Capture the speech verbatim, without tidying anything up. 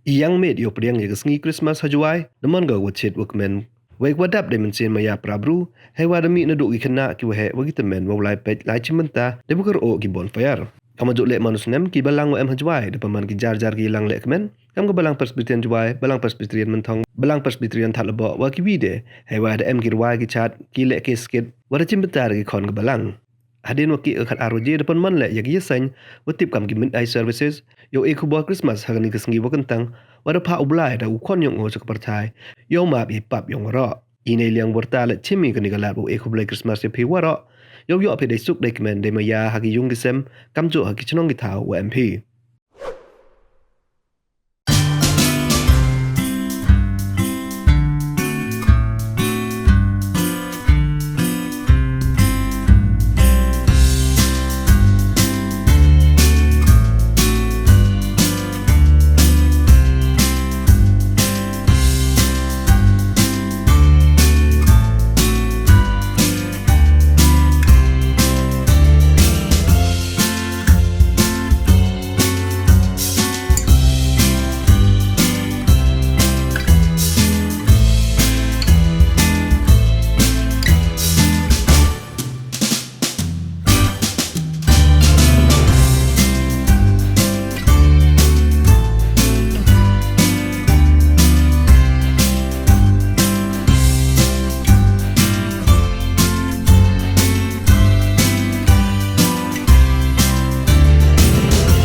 I yang miet yow pdiang ya ka sngi Christmas ha Jowai da man ka wa chit wa kmen, wei ka wa dap dei mynsiem maya para bru, heiwa da mih nadooh ki khynnah ki waheh wa ki tymmen wow lai peit lai chimbynta dei wa kyrooh ki bonfire. Kamjooh leh man u snem, ki balang wa em ha Jowai da pynman ki jar jar ki yalang lehkmen, kam ka Balang Presbyterian Jowai, Balang Presbyterian Mynthong, Balang Presbyterian Thadlaboh wa kiwi de, heiwa da em ki rwai ki chaad, ki leh ki skit wa da chimbynta da ki khon ka balang. Hadien wa kieh ka khatar waje da pynman leh ya ki yaseng wa tip kam ki midnight services yow e khubor Christmas ha kani ka sngi wa kyntang, wa da phah u Blai da u khon yong oo cha ka pyrthai yow map yei pap yong waroh. I neiliang wyrta leh chim i kani ka lad wow e khublei Christmas ya phi waroh, yow yoh phi dei suk dei kmen dei maya ha ki yung ki sem, kamjooh ha ki chnong ki thaw wa em phi.